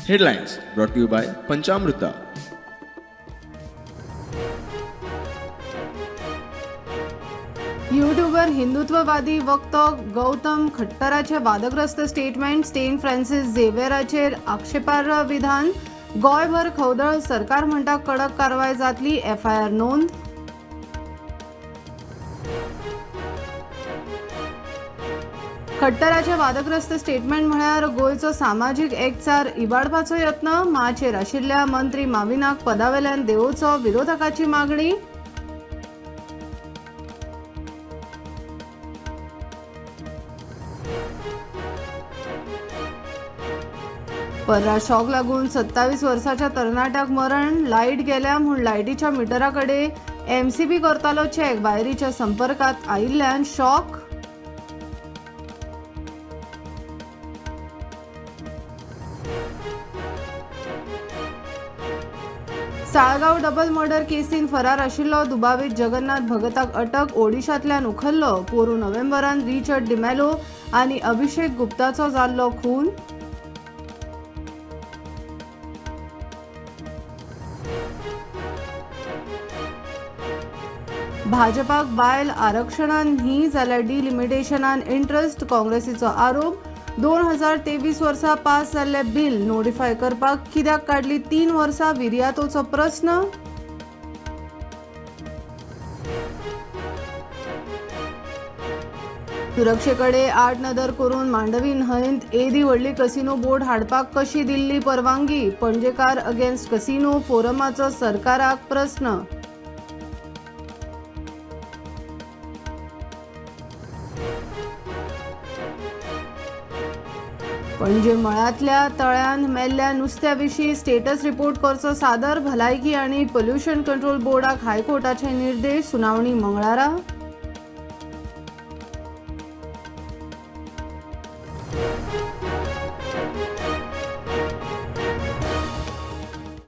Headlines brought to you by Panchamruta. YouTuber हिंदुत्ववादी वक्तो गौतम खट्टराचे वादग्रस्त statement, stain Francis झेवियराचेर आक्षेपार्ह विधान, गोंयभर खवदळ, सरकार म्हणटा कडक कारवाय जातली, एफआयआर नोंद. खट्टराचे वादग्रस्त स्टेटमेंट म्हळ्यार गोंयचो सामाजीक एकचार इबाडपाचो यत्न. माचयेर आशिल्ल्या मंत्री माविनाक पदावेल्यान देंवोवचो विरोधकाची मागणी. पर्रा शॉक लागून 27 वर्साच्या तरणाट्याक मरण. लायट गेल्या म्हूण लायटीच्या मिटरा कडेन एमसीबी करतालो चॅक. वायरीच्या संपर्कात आयिल्ल्यान शॉक. साळगांव डबल मर्डर केसीन फरार आशिल्लो दुबावीत जगन्नाथ भगताक अटक. ओडिशांतल्यान उखल्लो. पोरूं नोव्हेंबरान रिचर्ड डिमेलो आनी अभिषेक गुप्ताचो जाल्लो खून. भाजपाक बायल आरक्षणान न्ही जाल्यार डिलिमिटेशनान इंट्रस्ट, काँग्रेसीचो आरोप. 2023 वर्सा पास जाल्ले बिल नोटिफाय करपाक कित्याक काडली 3 वर्सां, विरियातोचो प्रस्न. सुरक्षेकडे आडनदर करून मांडवी न्हंयत एदी व्हडली कसिनो बोट हाडपाक कशी दिल्ली परवानगी, पणजेकार अगेन्स्ट कसिनो फोरमाचो सरकाराक प्रस्न. पणजे मळांतल्या तळ्यान मेल्ल्या नुस्त्या विशीं स्टेटस रिपोर्ट करचो सादर. भलायकी आनी पोल्युशन कंट्रोल बोर्डाक हायकोर्टाचे निर्देश. सुनावणी मंगळारा.